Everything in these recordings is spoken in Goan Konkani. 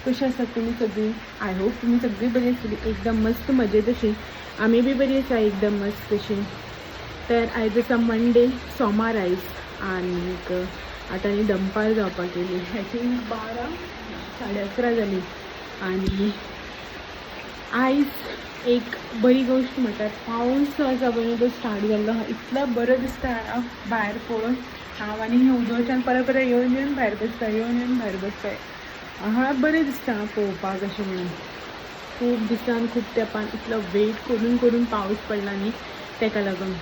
कशी आसात तुमी सगळीं? I hope तुमी सगळीं बरी आसतली, एकदम मस्त मजेत अशी. आमी बी बरी आसा, एकदम मस्त अशी. तर आयज आसा मंडे, सोमार आयज. आनीक आतां न्ही दनपार जावपाक गेली. I think 12 11:30 जाली. आनी आयज एक बरी गोश्ट म्हटल्यार पावस जो आसा पळय न्हू तो स्टार्ट जाल्लो आहा. इतलो बरो दिसता जाणा भायर पळोवन. हांव आनी उजोच्यान परत परत येवन येवन भायर बसता, येवन येवन भायर बसता. हा, बरें दिसता पळोवपाक अशें म्हणून. खूब दिसान खूब तेंपान इतलो वेट करून करून पावस पडला न्ही, तेका लागून.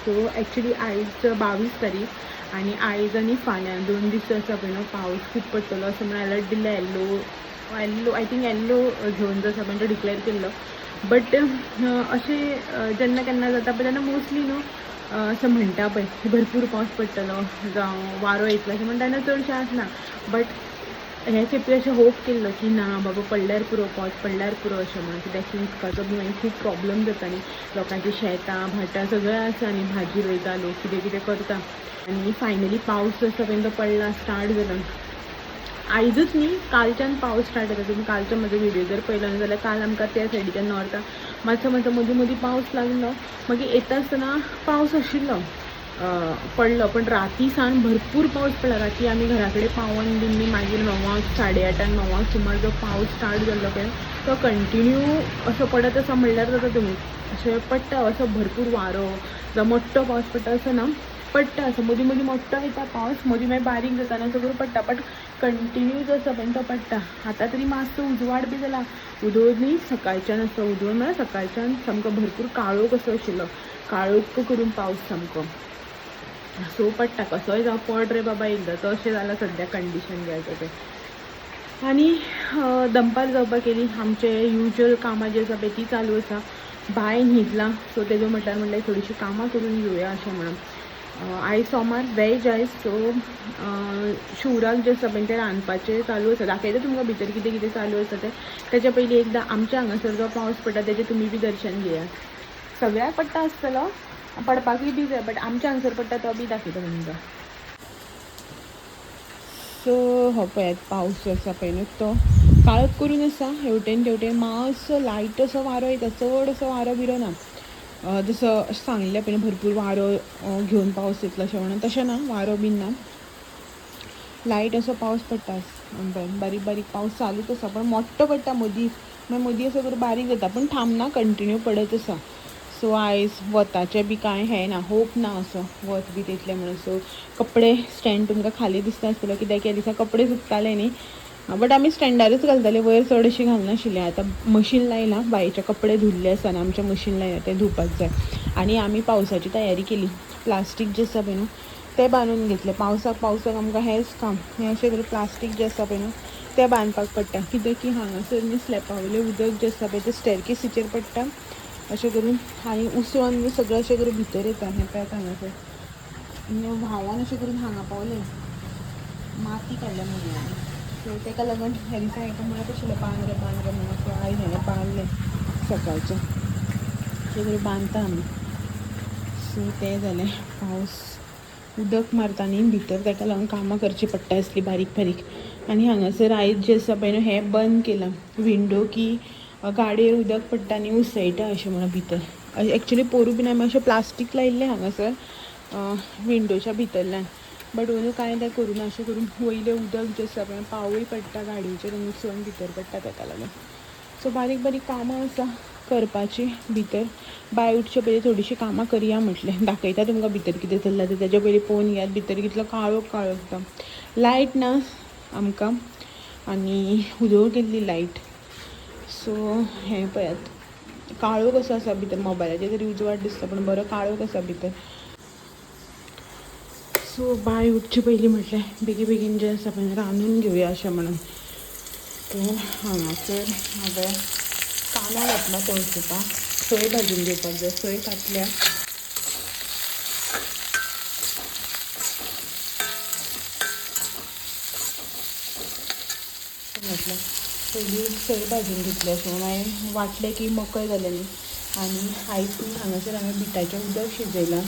सो एक्चुली आयज 22 तारीख आनी आयज आनी फाल्यां 2 दीस आसा पळय न्हू पावस खूब पडटलो अशें म्हणून अलर्ट दिल्लो. Yellow yellow I think yellow zone जो आसा पळय तो डिक्लेअर केल्लो. बट अशें जेन्ना केन्ना जाता पळय तेन्ना मोस्टली न्हू असं म्हणटा पळय की भरपूर पावस पडटलो जावं वारो येतलो अशें म्हणटा तेन्ना चडशें आसना. बट हे खेपे अशें होप केल्लो की ना बाबा पडल्यार पुरो, पावस पडल्यार पुरो अशें म्हणून. कित्याक की उदकाचो बी मागीर खूब प्रॉब्लम जाता न्ही. लोकांची शेतां भाटां सगळें आसा न्ही, भाजी रोयता लोक, कितें कितें करता. आनी फायनली पावस जो आसा पळय तो पडला, स्टार्ट जाला. आयजूच न्ही, कालच्यान पावस स्टार्ट जाता. तुमी कालचो म्हजो व्हिडियो जर पळयलो न्ही जाल्यार काल आमकां त्या सायडीच्यान नॉर्था मातसो मातसो मदीं मदीं पावस लागलो. मागीर येता आसतना पावस आशिल्लो, पडलो. पण राती सावन भरपूर पावस पडला. राती आमी घरा कडेन पावोन बीन न्ही मागीर 9 8:30 9 सुमार जो पावस स्टार्ट जाल्लो पळय तो कंटिन्यू असो पडत आसा म्हणल्यार जाता तुमी. अशें पडटा असो भरपूर वारो जावं मोठो पावस पडटा असो ना, पडटा असो मदीं मदीं मोठो येता पावस, मदीं मागीर बारीक जाता आनी असो करून पडटा. बट कंटिन्यू जो आसा पळय तो पडटा. आतां तरी मातसो उजवाड बी जाला. उदोळ न्ही सकाळच्यान असो उदोळ म्हळ्यार सकाळच्यान सामको भरपूर काळोख असो आशिल्लो, काळोख करून पावस सामको. सो पडटा कसोय जावं पड रे बाबा एकदां, तो अशें जालां सद्या कंडिशन जें आसा तें. आनी दनपार जावपाक केली. आमचे युजल कामां जी आसा पळय ती चालू आसा. बाय न्हिदलां, सो तेजो म्हटल्यार म्हणलें थोडीशीं कामां करून घेवया अशें म्हणून. आयज सोमार, वेज आयज. सो शिवराक जें आसा पळय तें रांदपाचें चालू आसा. दाखयता तुमकां भितर कितें कितें चालू आसा तें. तेच्या पयलीं एकदां आमच्या हांगासर जो पावस पडटा तेजें तुमी बी दर्शन घेयात. सगळ्याक पडटा आसतलो, पडपाकूय बी जाय, बट आमच्या हांगसर पडटा तो बी दाखयता तुमकां. सो हो पळयात पावस जो आसा पळय न्हू तो काळोख करून आसा. हेवटेन तेवटेन मातसो लायट असो वारो येता, चड असो वारो बिरो ना. जसो अशें सांगिल्लें पळय भरपूर वारो घेवन पावस येतलो अशें म्हणून, तशें ना, वारो बीन ना. लायट असो पावस पडटा, बारीक बारीक पावस चालूच आसा. पण मोठो पडटा मदींच, मागीर मदीं असो करून बारीक जाता, पूण थांबना, कंटिन्यू पडत आसा. सो आयज वताचें बी कांय हें ना, होप ना असो वत बी तितलें म्हणून. सो कपडे स्टँड तुमकां खाली दिसता आसतलो, कित्याक ह्या दिसा कपडे सुकताले न्ही, बट आमी स्टँडारूच घालताले, वयर चड अशें घालनाशिल्लें. आतां मशीन लायलां, बायचे कपडे धुल्ले आसा आनी आमचें मशीन लायलां तें धुवपाक जाय. आनी आमी पावसाची तयारी केली. प्लास्टीक जें आसा पळय न्हू तें बांदून घेतलें. पावसाक पावसाक आमकां हेंच काम, हें अशें करून प्लास्टीक जें आसा पळय न्हू तें बांदपाक पडटा. कित्याक की हांगासर न्ही स्लॅपा वयलें उदक जें आसा पळय तें स्टॅरकेसीचेर पडटा अशें करून, आनी उसळोन बी सगळें अशें करून भितर येता. हें पळयात हांगासर व्हांवोन अशें करून हांगा पावलें, माती काडल्या मुळ्यांनी. सो तेका लागून ह्या दिसा हेका म्हणत आशिल्लें बांद रे बांद रे म्हणून. सो आयज हेणें बांदलें सकाळचें, अशें करून बांदता आमी. सो तें जालें. पावस उदक मारता न्ही भितर, तेका लागून कामां करचीं पडटा असलीं बारीक बारीक. आनी हांगासर आयज जें आसा पळय न्हू हें बंद केलां विंडो, की गाडयेर उदक पडटा आनी उसळटा अशें म्हणून भितर. एक्चुली पोरूं बीन आमी अशें प्लास्टीक लायिल्लें हांगासर विंडोच्या भितरल्यान, बट अंदू कांय तें करूं ना. अशें करून वयलें उदक जें आसा पळय पावूय पडटा गाडयेचेर आनी उसळून भितर पडटा तेका लागून. सो बारीक बारीक कामां आसा करपाची भितर. बाय उठचे पयलीं थोडीशीं कामां करया म्हटलें. दाखयता तुमकां भितर कितें चल्लां तें, तेच्या पयलीं पळोवन घेयात भितर कितलो काळोख काळोख जाता. लायट ना आमकां आनी उदोळ गेल्ली लायट. सो हें पळयात काळोख कसो आसा भितर. मोबायलाचेर तरी उजवाड दिसता, पूण बरो काळोख आसा भितर. सो बाय उठचे पयलीं म्हटलें बेगीन बेगीन जें आसा पळय रांदून घेवया अशें म्हणून. तर हांगासर हांवें कांदो घातला तळसुपाक, सोय भाजून घेवपाक जाय, सोय घातल्या. म्हटलें पयलीं सोय भाजून घेतली अशें म्हणून, मागीर वांटलें की मकय जालें न्ही. आनी आयज न्ही हांगासर हांवें बिटाचें उदक शिजयलां,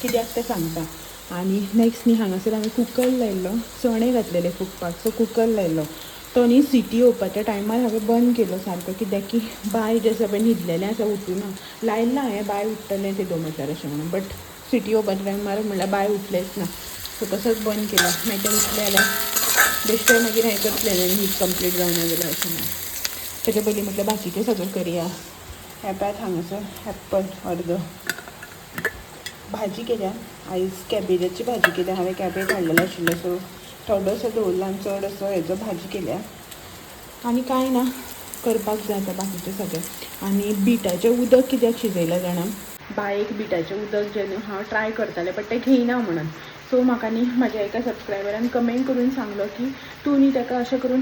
कित्याक तें सांगता. आनी नेक्स्ट न्ही हांगासर हांवें कुकर लायल्लो, चणे घातलेले फुगपाक, सो कुकर लायलो. तो न्ही सिटी येवपाच्या टायमार हांवें बंद केलो सारको, कित्याक की बाय जें आसा पळय न्हिदलेलें आसा, उठूना. लायला हांवें बाय उठ्ठलें तेदो म्हटल्यार अशें म्हणून, बट सिटी येवपाच्या टायमार म्हणल्यार बाय उठलेंच ना. सो तसोच बंद केलो. मागीर तें उठलें जाल्यार बेश्टें मागीर हें करतलें न्ही, न्हीद कंप्लीट जावना जाल्यार अशें म्हणून. तेजे पयलीं म्हटलें बाकीचें सगळें करया. हें पळयात हांगासर एप्पल अर्दो. भाजी केल्या आयज, कॅबेजाची भाजी केल्या. हांवें कॅबेज हाडलेलो आशिल्लो, सो थोडोसो दवरला आनी चड असो हेजो भाजी केल्या. आनी कांय ना करपाक जाय आतां बाकीचें सगळें. आनी बिटाचें उदक कित्याक शिजयलां जाणा, बायेक बिटाचें उदक जें न्हू हांव ट्राय करतालें बट तें घेयना म्हणून. सो म्हाका न्ही म्हाज्या एका सबस्क्रायबरान कमेंट करून सांगलो की तूं न्ही ताका अशें करून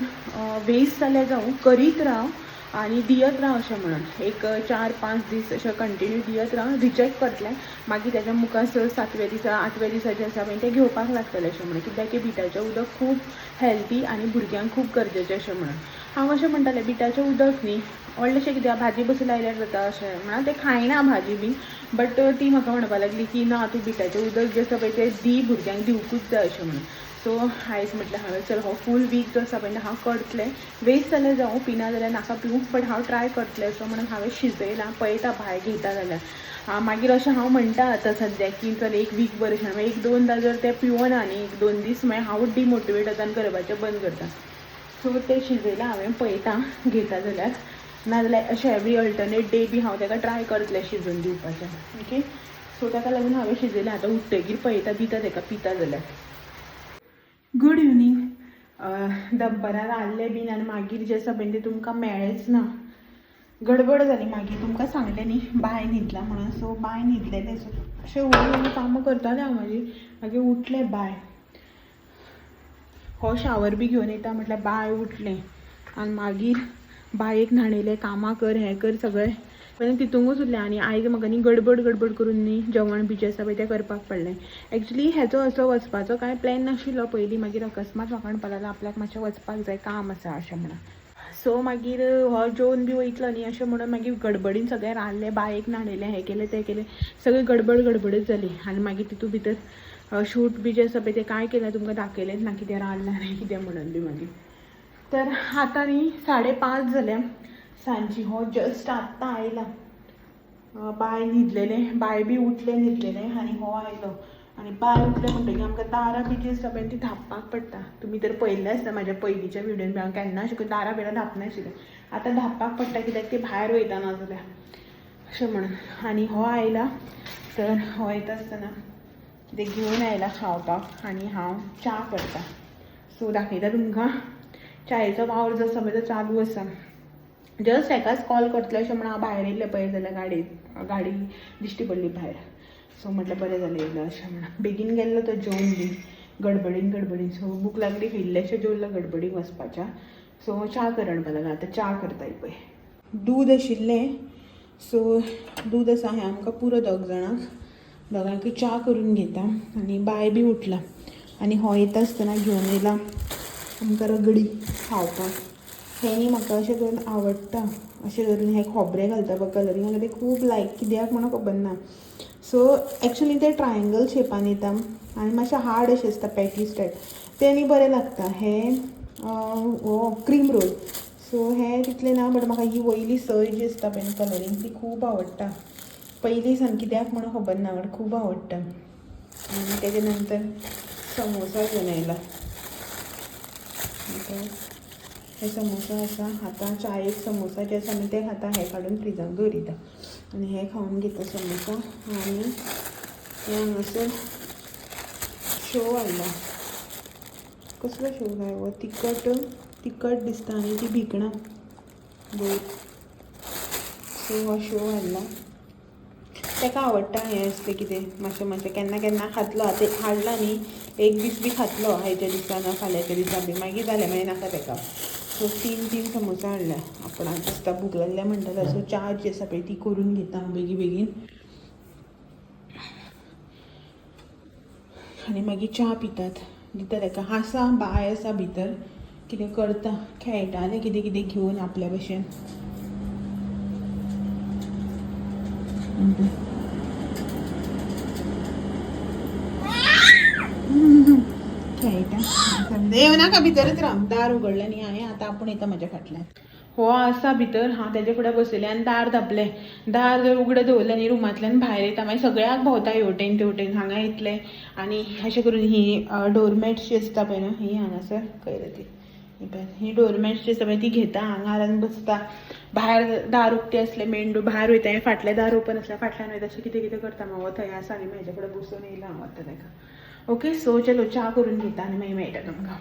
वेस्ट जाल्यार जावं करीत राव आनी दियत राव अशें म्हणून. एक 4-5 दीस अशें कंटिन्यू दियत राव, रिजेक्ट करतलें, मागीर ताच्या मुखार 6-7व्या दिसा 8व्या दिसा जें आसा पळय तें घेवपाक लागतलें अशें म्हणून. कित्याक की बिटाचें उदक खूब हेल्दी आनी भुरग्यांक खूब गरजेचें अशें म्हणून. हांव अशें म्हणटालें बिटाचें उदक न्ही व्हडलेशें कित्याक भाजी बसून लायल्यार जाता अशें म्हणा, तें खायना भाजी बीन, बट ती म्हाका म्हणपाक लागली की ना तूं बिटाचें उदक जें आसा पळय तें दी, भुरग्यांक दिवकूच जाय अशें म्हणून. सो आयज म्हटलें हांवें चल हो फूल वीक जो आसा पळय हांव करतलें, वेस्ट जाल्यार जावं, पिना जाल्यार नाका पिवूं, बट हांव ट्राय करतलें अशें म्हणून हांवें शिजयलां. पळयता भायर घेता जाल्यार. मागीर अशें हांव म्हणटा आतां सद्याक की चल एक वीक बरें अशें, मागीर 1-2दा जर तें पिवना न्ही 1-2 दीस मागीर हांवूच डिमोटिवेट जाता आनी करपाचें बंद करता. सो तें शिजयलां हांवें, पळयता घेता जाल्यार, नाजाल्यार अशें एवरी अल्टरनेट डे बी हांव ताका ट्राय करतलें शिजोवन दिवपाचें. ओके, सो ताका लागून हांवें शिजयलें. आतां उठ्ठगीर पळयता दिता ताका पिता जाल्यार. Good evening. दनपरार आल्लें बीन आनी मागीर जें आसा पळय तें तुमकां मेळ्ळेंच ना, गडबड जाली. मागीर तुमकां सांगलें न्ही बाय न्हिदला म्हणून. सो बाय न्हिदलेलें, सो अशें व्हडलीं व्हडलीं कामां करतालें हांव म्हाजी. मागीर उठलें बाय, हो शावर बी घेवन येता म्हटल्यार बाय उठलें आनी मागीर बायेक न्हाणयलें, कामां कर हें कर सगळें पळय तितूंकूच उरलें. आनी आयज म्हाका न्ही गडबड गडबड करून न्ही जेवण बी जें आसा पळय तें करपाक पडलें. एक्चुली हेचो असो वचपाचो कांय प्लॅन नाशिल्लो पयलीं, मागीर अकस्मात म्हाका म्हणपाक लागलो आपल्याक मातशें वचपाक जाय, काम आसा अशें म्हणून. सो मागीर हो जेवन बी वयतलो न्ही अशें म्हणून मागीर गडबडीन सगळें रांदलें, बायेक न्हाणयलें, हें केलें तें केलें, सगळें गडबड गडबडच जाली. आनी मागीर तितूंत भितर शूट बी जें आसा पळय तें कांय केलें तुमकां दाखयलेंच ना कितें रांदलां आनी कितें म्हणून बी. मागीर तर आतां न्ही 5:30 जाल्या सांजची, हो जस्ट आत्तां आयला. बाय न्हिदलेलें, बाय बी उठलें न्हिदलेलें आनी हो आयलो. आनी बाय उठलें म्हणटगीर आमकां दारां बी जी आसता पळय ती धांपपाक पडटा. तुमी तर पळयल्लें आसता म्हाज्या पयलींच्या व्हिडियोन बी हांव केन्ना अशें करून दारां बिरां धांपनाशिल्लें. आतां धांपपाक पडटा कित्याक ती भायर वयता ना जाल्यार अशें म्हणून. आनी हो आयला तर हो येता आसतना कितें घेवन आयला खावपाक आनी हांव च्या करता. सो दाखयता तुमकां च्यायेचो वावर जो आसा पळय तो चालू आसा. जस्ट एकाच कॉल करतलें अशें म्हणून हांव भायर येयलें, पळय जाल्यार गाडी गाडी दिश्टी पडली भायर. सो म्हटलें बरें जालें येयलो अशें म्हणून. बेगीन गेल्लो तो जेवन बी गडबडीन गडबडीन. सो भूक लागली, इल्लेशें जेवलो गडबडीन वचपाच्या. सो च्या कर म्हणपाक लागला, आतां च्या करता पळय. दूद आशिल्लें, सो दूद आसा हें आमकां पुरो दोग जाणांक, दोगांकूय च्या करून घेता. आनी बाय बी उठला आनी हो येता आसतना घेवन येयला आमकां रगडी खावपाक. हें न्ही म्हाका अशें करून आवडटा, अशें करून हें खोबरें घालता पळय कलरींग, म्हाका तें खूब लायक, कित्याक म्हणून खबर ना. सो एक्चुली तें ट्रायंगल शेपान येता आनी मातशें हार्ड अशें आसता, पॅटीस टायप, तें न्ही बरें लागता. हें हो क्रीम रोल, सो हें तितलें ना, बट म्हाका ही वयली सय जी आसता पळय कलरींग ती खूब आवडटा. पयलीं सावन कित्याक म्हणून खबर ना, बट खूब आवडटा. आनी तेजे नंतर समोसा घेवन आयला. हे समोसा आसा, आतां चायेक समोसा जे आसा आमी ते खाता, हे काडून फ्रिजान दवरिता आनी हे खावन घेता समोसा. आनी हे हांगासर शेव हाडला, कसलो शेव काय हो, तिखट तिखट दिसता आनी ती भिकणां बहुत. सो हो शेव हाडला, ताका आवडटा हें असलें कितें मातशें मातशें केन्ना केन्ना खातलो. आतां हाडला न्ही एक दीस बी खातलो, आयच्या दिसा ना फाल्यांच्या दिसा बी, मागीर जालें, मागीर नाका ताका. सो 3 समोसा हाडल्या, आपणाक दिसता भूक लागल्या म्हणटालो. सो च्या जी आसा पळय ती करून घेता हांव बेगी बेगीन आनी मागीर च्या पितात. दिता ताका, आसा बाय आसा भितर कितें करता, खेळटालें कितें कितें घेवन आपल्या भशेन. खेळटा. हांगासर येवं नाका, भितरच राव. दार उगडलें न्ही हांवें, आतां आपूण येता म्हज्या फाटल्यान. हो आसा भितर, हांव तेजे फुडें बसयलें आनी दार धांपलें. दार जर उगडें दवरलें न्ही रुमांतल्यान भायर येता, मागीर सगळ्याक भोंवता हेवटेन तेवटेन. हांगा येतलें आनी अशें करून ही डोरमॅट्स जी आसता पळय न्हू, ही हांगासर खंय ती, ही पळय, ही डोरमॅट्स जी आसता पळय ती घेता, हांगा आनी बसता. भायर दार उक्तें आसलें मेन डोर, भायर वयता, फाटलें दार ओपन आसल्यार फाटल्यान वयता, अशें कितें कितें करता. मागीर हो थंय आसा आनी म्हाजे कडेन बसून येयला हांव आतां ताका. ओके, सो चलो च्या करून घेता आनी मागीर मेळटा तुमकां.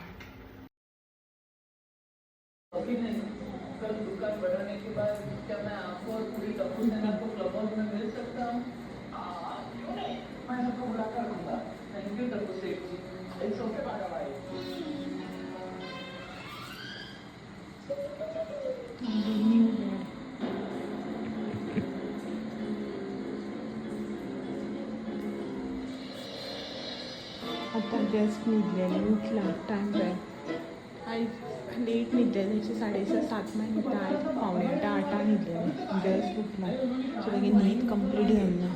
कल दुकान बढ़ाने के बाद क्या मैं आपको और पूरी टप्पू सेना को क्लब हाउस में मिल सकता हूँ? हाँ, क्यों नहीं, मैं सबको बुला कर लूंगा. Thank you Tappu Seth ji. It's okay Bagha भाई. New bad. आतां जस्ट न्हिदलेलें उठलां. टायम पळय, आयज लेट न्हिदलेलें, अशें 6:30-7 मागीर न्हिदता. आयज 7:45, 8 न्हिदलेलें, जस्ट उठलां. सो मागीर न्हीद कंप्लीट जाली ना.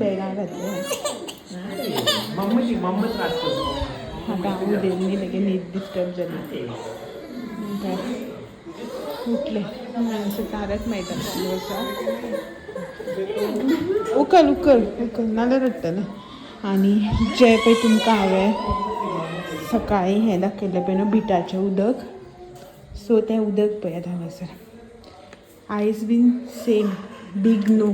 बॅगां घातल्या. मम्माची मम्मा त्रास करतो. आतां हांव उलयलें न्ही, मागीर न्हीद डिस्टर्ब जाली. काय उठलें. हांगासर तारक मेहता चालू आसा. उखल उखल उखल, नाल्यार रडटलें. आनी जें पळय तुमकां हांवें सकाळीं हें दाखयल्लें पळय न्हू, बिटाचें उदक, सो तें उदक पळयात हांगासर. आयज बीन same big no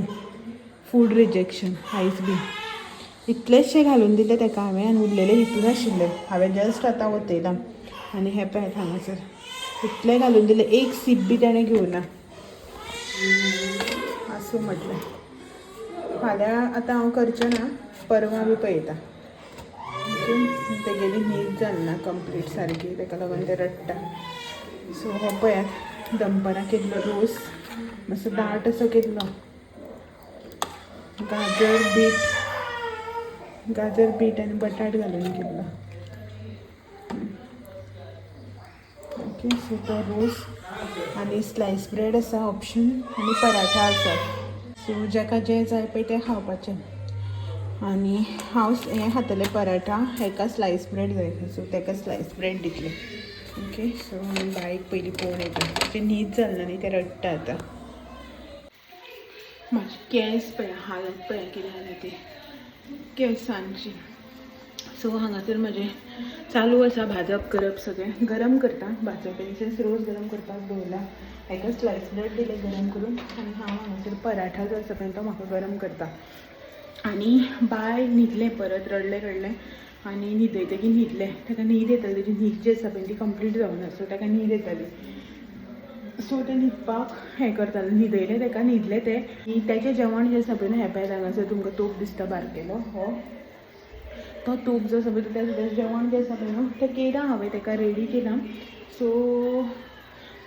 food rejection. आयज बीन इतलेंचशें घालून दिलें ताका हांवें आनी उरलेलें हितून आशिल्लें. हांवें जस्ट आतां वतयलां आनी हें पळयात हांगासर, इतलें घालून दिलें, एक सीप बी ताणें घेवना. आसूं म्हटलें, फाल्यां आतां हांव करचें ना, परवां बी पळयता. ओके, तेगेली न्हीद जाली ना कंप्लीट सारकी, ताका लागून तें रडटा. सो हो पळयात, दनपारां केल्लो रोस, मातसो दाट असो केल्लो, गाजर बीट आनी बटाट घालून केल्लो. ओके, सो तो रोस आनी स्लायस ब्रेड आसा ऑप्शन आनी पराठा आसा. सो जाका जें जाय पळय तें खावपाचें. आनी हांव हें खातलें पराठा, हेका स्लायस ब्रेड जाय, सो ताका स्लायस ब्रेड दितलें. ओके, सो आमी बायक पयलीं पळोवन येता. तेची न्हीद जाली ना न्ही, तें रडटा. आतां म्हाजी केंस पळया, हालत पळया कितें जाल्या ती केंसांची. सो हांगासर म्हजें चालू आसा भाजप करप, सगळें गरम करता. भाजप इन सेन्स रोस गरम करपाक दवरला. हेका स्लायस ब्रेड दिलें गरम करून आनी हांव हांगासर पराठा जो आसा पळय तो म्हाका गरम करता. आनी बाय न्हिदलें परत, रडलें रडलें आनी न्हिदयतकीर न्हिदलें. ताका न्हीद येताली, तेजी न्हीद जी आसा पळय ती कंप्लीट जावना, सो ताका न्हीद येताली. सो तें न्हिदपाक हें करतालें. न्हिदयलें ताका, न्हिदलें तें. आनी तेचें जेवण जें आसा पळय न्हू, हें पळयात, हांगासर तुमकां तोप दिसता बारकेलो. हो तो तोप जो आसा पळय, तेजें जेवण जें आसा पळय न्हू तें केलां हांवें, ताका रेडी केलां. सो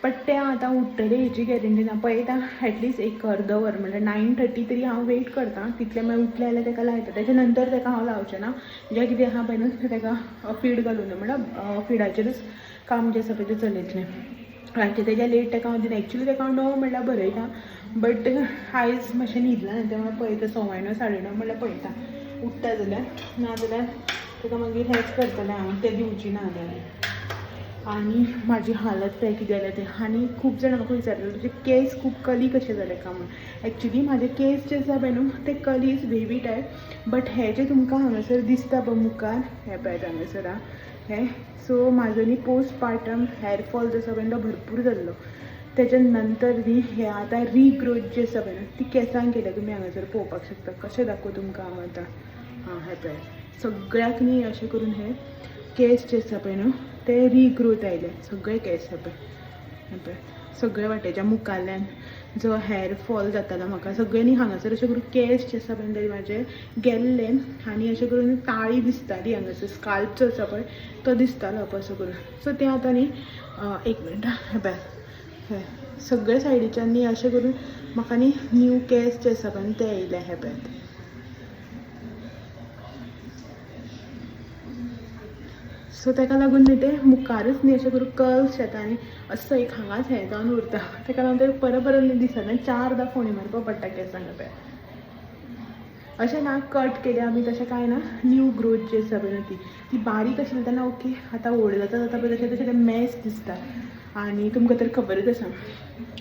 बट तें आतां उठ्ठलें हेची गॅरंटी ना. पळयता, एटलिस्ट एक अर्द वर म्हणल्यार 9:30 तरी हांव वेट करता. तितलें मागीर उठलें जाल्यार ताका लायता, तेच्या नंतर ताका हांव लावचें ना. जें कितें आहा पळय न्हू तें ताका फीड घालून, म्हणल्यार फिडाचेरूच काम जें आसा पळय तें चलयतलें. रातचें तेज्या लेट ताका हांव दिना. एक्चुली ताका हांव 9 म्हणल्यार भरयता, बट आयज मातशें न्हिदलां न्ही, तें पळयता, 9:15, 9:30 म्हणल्यार पळयता उठ्ठा जाल्यार. ना जाल्यार ताका मागीर हेंच करतलें हांव, तें दिवची ना जाल्यार. आनी म्हाजी हालत पळय कितें जाल्या तें. आनी खूब जाणां म्हाका विचारलें, तुजे केंस खूब कर्ली कशे जाले काय म्हूण. एक्चुली म्हाजे केंस जे आसा पळय न्हू ते curly is wavy type, but हे जे तुमकां हांगासर दिसता पळय मुखार, हे पळयात हांगासर आं हे. सो म्हाजो न्ही पोस्ट पार्टम हेअर फॉल जो आसा पळय तो भरपूर जाल्लो. तेच्या नंतर न्ही हे आतां रिग्रोथ जी आसा पळय न्हू ती केंसांक केल्या. तुमी हांगासर पळोवपाक शकता. कशें दाखोवं तुमकां हांव आतां? आं, हें पळयात, सगळ्याक न्ही अशें करून हे केंस जे आसा पळय न्हू ते रिग्रोथ आयले सगळे केंस. हे पळय, हे पळय, सगळे वाटेच्या मुखाल्यान जो हेअर फॉल जातालो म्हाका सगळे न्ही हांगासर अशें करून केंस जे आसा पळय ते म्हाजे गेल्ले. आनी अशें करून ताळी दिसताली हांगासर, स्काल्प जो आसा पळय तो दिसतालो पळय असो करून. सो तें आतां न्ही, एक मिनट, हे पळय, हे सगळे सायडीच्यान न्ही अशें करून म्हाका न्ही न्यू केंस जे आसा पळय ते येयले. हे पळयात. सो ताका लागून न्ही ते मुखारच न्ही अशें करून कर्ल्स येता आनी असो एक हांगाच हें जावन उरता. ताका लागून ते परत परत न्ही दिसना, चारदां फोणी मारपाक पडटा केंसांक. पळय, अशें ना कट केल्या आमी तशें कांय ना. न्यू ग्रोथ जी आसा पळय न्हू, ती ती बारीक आशिल्ली तेन्ना ओके, आतां व्हड जाता जाता पळय तशें तशें तें मॅस दिसता. आनी तुमकां तर खबरच आसा,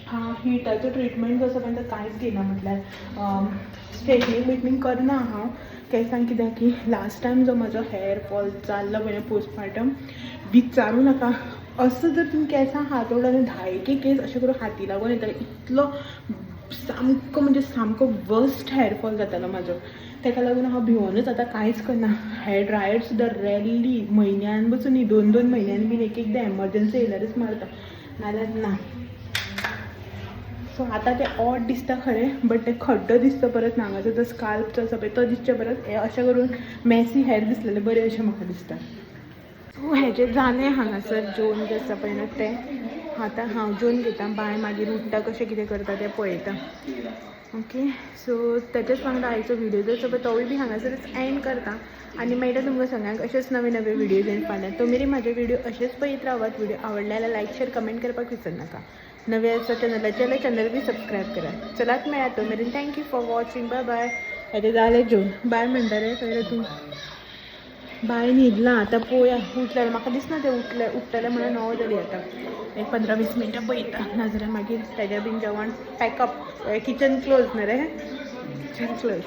हांव हिटाचो ट्रिटमेंट जो आसा पळय तो कांयच घेयना, म्हटल्यार स्ट्रेटनींग बिटनींग करना हांव केंसांक, कित्याक की लास्ट टायम जो म्हजो हेअर फॉल जाल्लो पळय पोस्टपार्टम, विचारूं नाका. असो जर तुमी केंसां हात ओडलो न्हू, धायेके केंस अशें करून हाती लागून येताले, इतलो सामको म्हणजे सामको वर्स्ट हेअर फॉल जातालो म्हाजो. ताका लागून हांव भिवनूच आतां कांयच करना. हेअर ड्रायर सुद्दां रेरली, म्हयन्यान बसून न्ही, दोन दोन म्हयन्यान बीन एक एकदां एमर्जन्सी येयल्यारच मारता, नाल्यार ना. सो आतां तें ऑड दिसता खरें, बट तें खड्डो दिसता परत हांगासर जो स्काल्प जो आसा पळय तो दिसचे परत हें अशें करून मॅसी हेअर दिसलेलें बरें अशें म्हाका दिसता. सो हेजें जालें हांगासर जेवन जें आसा पळय न्हू तें. आतां हांव जेवन घेता, बाय मागीर उठ्ठा कशें कितें करता तें पळयता. ओके, सो तेच्याच वांगडा आयचो व्हिडियो जो आसा पळय तोवूय बी हांगासरच एंड करता आनी मेळटा तुमकां सगळ्यांक अशेच नवे नवे व्हिडियोज येवन फाल्यां. तो मेरेन म्हाजे व्हिडियो अशेच पळयत रावात. व्हिडिओ आवडले जाल्यार लायक, शेर, कमेंट करपाक विसरनाका. नवे आसा चॅनलाचेर जाल्यार चॅनल बी सबस्क्रायब करात. चलात मेळया तो मेरेन. Thank you for watching. Bye bye. हेजें जालें जेवन. बाय म्हणटा रे, खंय रे तूं? बाय न्हिदलां आतां, पळोवया उठल्यार. म्हाका दिसना तें उठलें उठ्ठलें म्हणून. 9 जालीं आतां, एक 15-20 मिनटां पळयता, नाजाल्यार मागीर तेजें बीन जेवण पॅकअप, किचन क्लोज न्हू रे, किचन क्लोज.